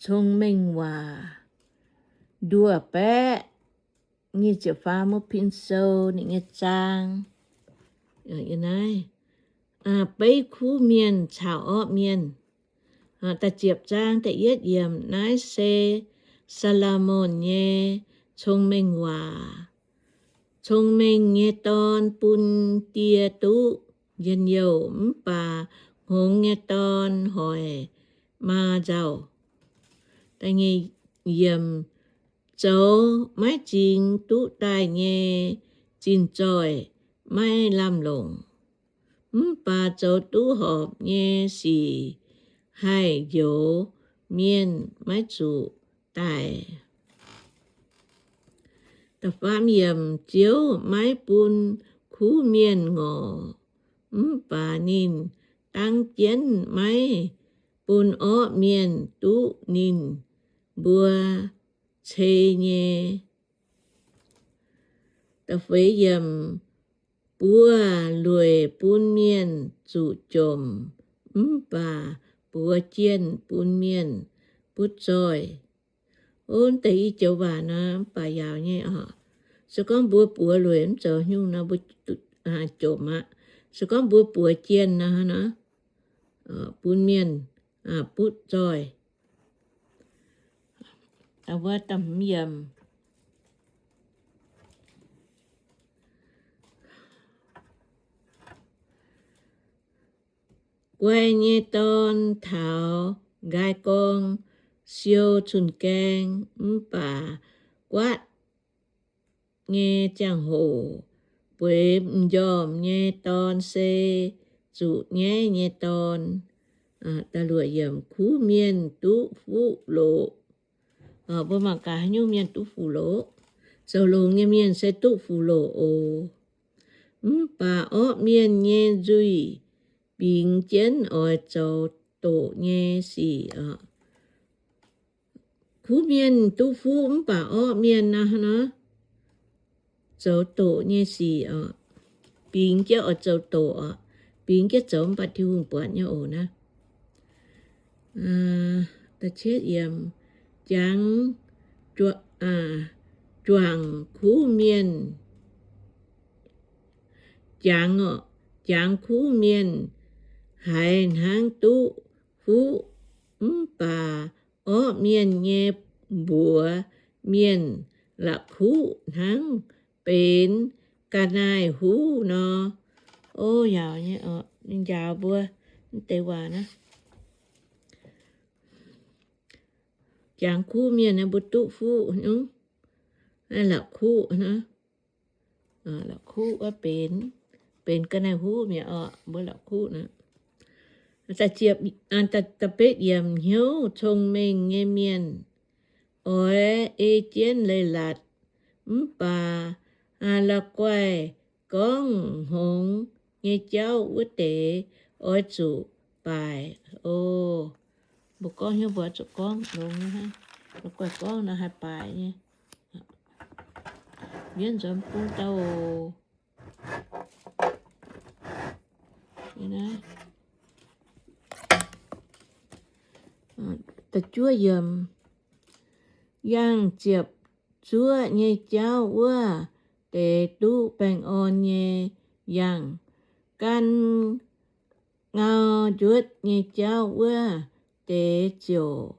Cong-Mengh Waac nduov baeqv nyic ziepc faam wuov pin sou ninh nyei zaang. Naaiv, beiv kuv mienh caux orqv mienh. Da'ziepc zaang da'yietv yiemc, naaiv se Saa^lo^morn nyei cong-mengh waac. Cong-mengh nyei dorn bun die duqv njien-youh, mv baac hngongx nyei dorn hoic maa nzauh. Yiemc, zoux maiv zingx duqv daaih nyei zinh zoih maiv lamh longc, mv baac zoux duqv horpc nyei sic haih njoux mienh maiv zuqc daic. Da'faam yiemc, Ziouv maiv bun kuv mienh ngorc, mv baac ninh dangv jienv maiv bun orqv mienh duqv ninh mbuo cei nyei. Da'feix yiemc, buoz-lueic bun mienh zuqc jomc, mv baac buoz jienh bun mienh butv zoih. Ov, deix i joux waac nor mv baac yaauc nyei oc. Se gorngv mbuo buoz-lueic mv zoux nyungc nor, mbuo jomc aqv. Se gorngv mbuo buoz jienh nor, bun mienh butv zoih. Wuov da'hmz yiemc, guai nyei dorn taux nqaai gorng siou cun-gaeng, mv baac guaatv nyei ziangh hoc bueix m'njormh nyei dorn se zuqc nyaiv nyei dorn. Da'luoqc yiemc, kuv mienh duqv fuqv loqc. Mbuo mangc gaax haaix nyungc mienh duqv fuqv loqc. Zoux longx nyei mienh se duqv fuqv loqc oc. Mv baac orqv mienh nyei nzuih bingx jienv oix zoux doqc nyei sic oc. Kuv mienh duqv fuqv mv baac orqv mienh nor, zoux doqc nyei sic oc, bingx jienv oix zoux doqc oc, bingx jienv zoux mv baac Tin-Hungh buatc nyei oc naaiv. Jangx, juangc kuv mienh, jangx oc, jangx kuv mienh haiz hnangv duqv fuqv, mv baac orqv mienh nyei mbuox mienh la'kuqv hnangv benx ga'naaiv-huv nor. O, yaauc nyei oc, ninh njaaux mbuo deix waac naaiv. Jangx kuv mienh mbuo duqv fuqv nyungc, la'kuqv, la'kuqv wuov benx, benx ga'naaiv-huv mi'aqv oc, mbuo la'kuqv naaiv. Da'betv yiemc, hnyouv cong-mengh nyei mienh oix ei jienv leiz-latc, mv baac la'guaih gorngv hngongx nyei jauv wuov deix oix zuqc baaic. O, mbuo gorngv hnyouv mbuo zuqc gorngv longx nyei hnangv, la'guaih gorngv nor haih baaic nyei. Mienv nzuonx bung dauh oc. Da'juov yiemc, yangh ziepc zuoqv nyei jauv wuov deix duqv baengh orn nyei yangh. Gan ngau njuotv nyei jauv wuov deix ziouc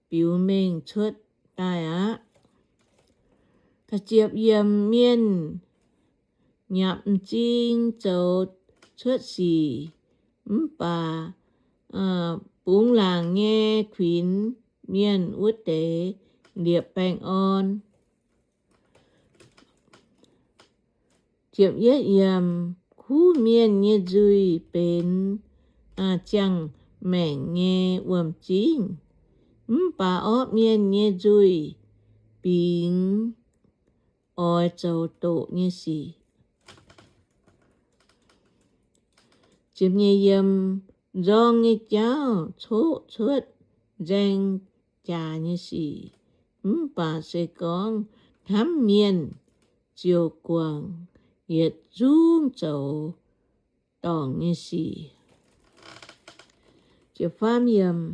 biux mengh cuotv daaih aqv. Ziepc yiemc, mienh nyapc m'zing zoux cuotv sic, mv baac bungx laangc nyei kuinx mienh wuov deix liepc baengh orn. Ziepc yietv yiemc, kuv mienh nyei nzuih benx ziangh maengc nyei wuom-zingv, mv baac orqv mienh nyei nzuih bingx oix zoux doqc nyei sic. Ziepc nyeic yiemc, nzorng nyei jauv coqv cuotv nzaeng jaax nyei sic, mv baac se gorngv hnamv mienh ziouc guangc yietc zungv zoux dorngc nyei sic. Ziepc faam yiemc,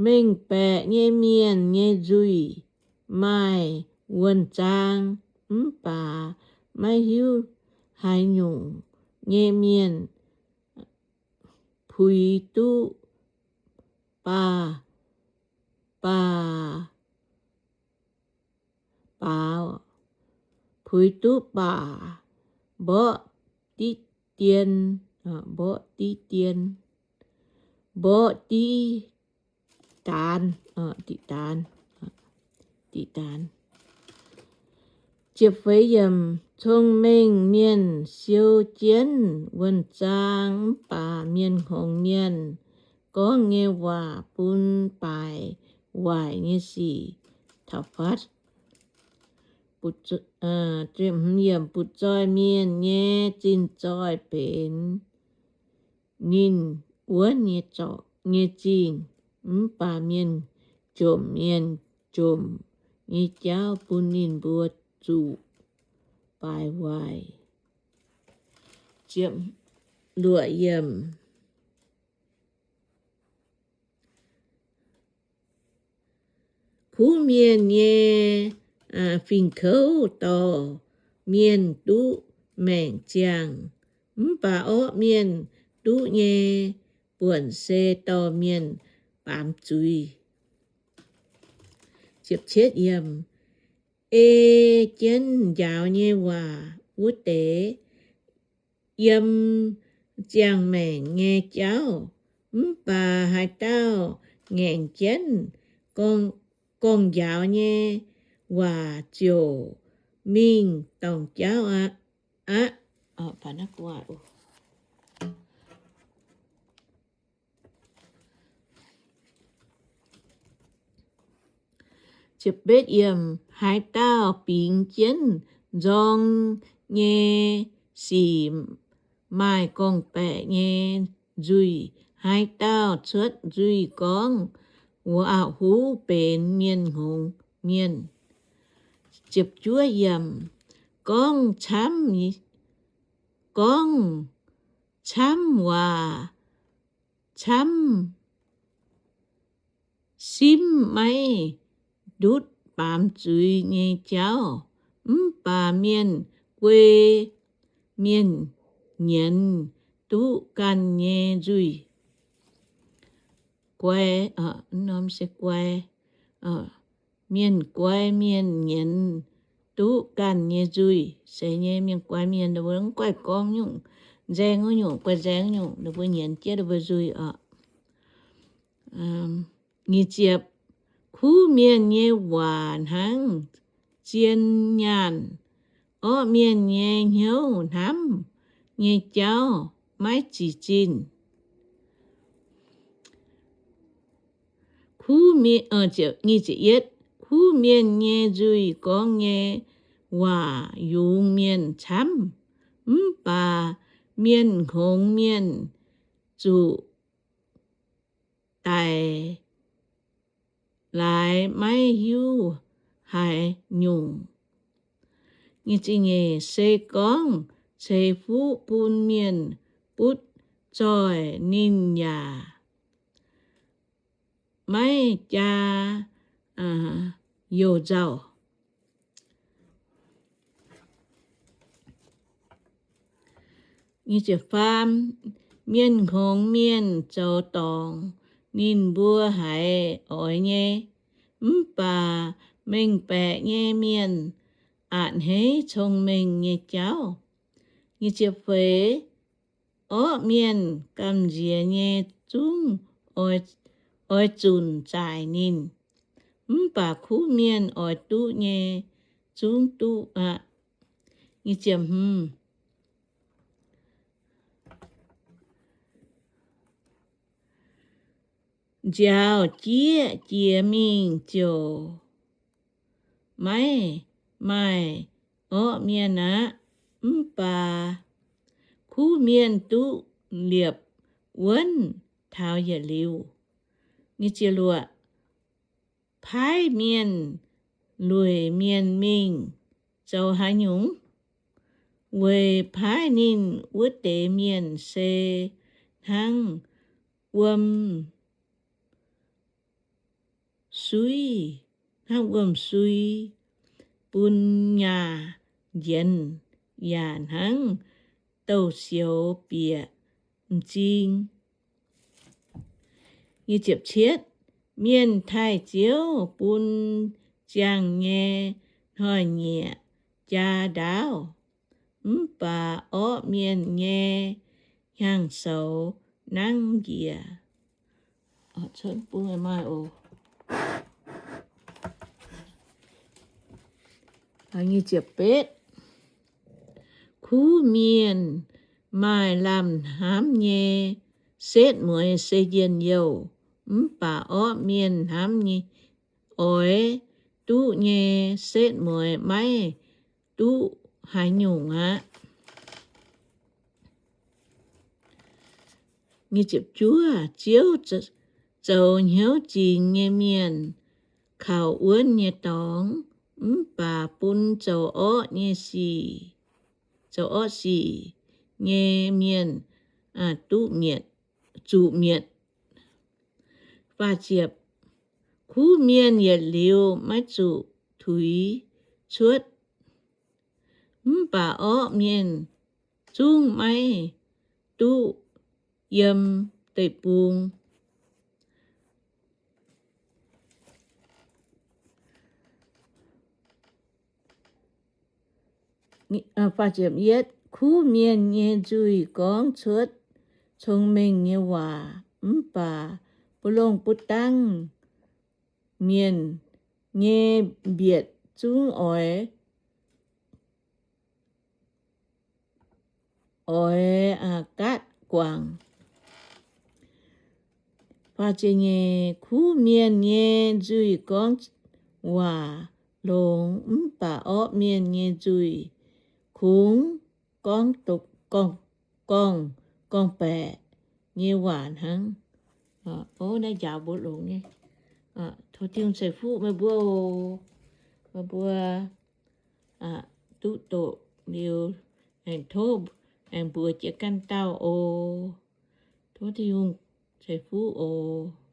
Mengh baeqc nyei mienh nyei nzuih maaih wuonh zaang, mv baac maiv hiuv haaix nyungc nyei mienh puix duqv baac, baac, baac, puix duqv baac mborqv diqv dien, mborqv diqv dien, mborqv diqv daanz, diqv daanz, diqv daanz. Cong-mengh mienh siou jienv wuonh zaang, mv baac mienh hngongx mienh gorngv nyei waac bun baaic waaic nyei sic taux fatv. Butv-zoih mienh nyei zinh zoih benx ninh wuonv nyei zingh, mv baac mienh jomc mienh jomc nyei jauv bun ninh mbuo zuqc baaic waaic. Kuv mienh nyei fingx-kouv dorh mienh duqv maengc ziangh, mv baac orqv mienh duqv nyei buonc se dorh mienh baamz zuiz. Ei jienv njaaux nyei waac wuov deix yiem ziangh maengc nyei jauv, mv baac haaix dauh ngaengc jienv gorngv-njaaux nyei waac ziouc mingh dorngc jauv aqv. Haaix dauh bingx jienv nzorng nyei sic maaih gorngv-baeqc nyei nzuih. Haaix dauh cuotv nzuih gorngv waac-huv benx mienh hngongx mienh. Gorngv camv, gorngv camv waac, camv simv maiv ndutv baamz zuiz nyei jauv, mv baac mienh guei mienh nyienz duqv ganh nyei nzuih. Guai, norm se guai, mienh guai mienh nyienz duqv ganh nyei nzuih. Se nyei mienh guai mienh, ninh mbuo mv guaih gorngv nyungc, nzaeng wuov nyungc, guai nzaeng wuov nyungc, ninh mbuo nyienz jienv ninh mbuo nzuih oc. Nyic ziepc, kuv mienh nyei waac hnangv zien nyaanh, orqv mienh nyei hnyouv hnamv nyei jauv maiv zic zinh. Kuv mienh nyei nzuih gorngv nyei waac yungz mienh camv, mv baac mienh hngongx mienh zuqc daic laaix maiv hiuv haaix nyungc. Se gorngv ceix fuqv bun mienh butv zoih, ninh yaac maiv jaa youh nzauh. Mienh hngongx mienh zoux dorngc, ninh mbuo haiz oix nyei, mv baac mengh baeqc nyei mienh a'hneiv cong-mengh nyei jauv. Orqv mienh gamh nziex nyei zungv oix zunc zaaic ninh, mv baac kuv mienh oix duqv nyei zungv duqv aqv. Nziaaux jieqv jiex mingh ziouc maiv maaih orqv mienh aqv, mv baac kuv mienh duqv liepc wuonv taux yietc liuz. Paaiv mienh lueic mienh mingh zoux haaix nyungc? Weic paaiv ninh wuov deix mienh se hnangv wuom suiv, hnangv wuom-sui, bun nyaah njienx yaac hnangv douz-sioux bieqc m'zing. Mienh taaih Ziouv bun ziangh nyei hnoi-nyieqc jaa ndaauv, mv baac orqv mienh nyei hnyangx-soux nangv njiec. Kuv mienh maaih lamh hnamv nyei setv mueiz se njien-youh, mv baac orqv mienh hnamv nyei, oix duqv nyei setv mueiz maiv duqv haaix nyungc aqv. Ziouv zoux hnyouv zingx nyei mienh kaux wuonv nyei dorngx, mv baac bun zoux orqv nyei sic, zoux orqv sic nyei mienh duqv mietc, zuqc mietc. Kuv mienh yietc liuz maiv zuqc tuix cuotv, mv baac orqv mienh zungv maiv duqv yiem deic-bung. Kuv mienh nyei nzuih gorngv cuotv cong-mengh nyei waac, mv baac mbu'longh mbu'dangv mienh nyei mbietc zungv oix, oix gaatv guangc. Kuv mienh nyei nzuih gorngv waac longx, mv baac orqv mienh nyei nzuih kungx gorngv, gorngv, gorngv-baeqc nyei waac hnangv. Naaiv njaaux mbuo longx nyei. Tov Tin-Hungh ceix fuqv meih mbuo oc. Meih mbuo duqv doqc liuz, aengx tov, aengx mbuox jiex ganh dauh oc. Tov Tin-Hungh ceix fuqv oc.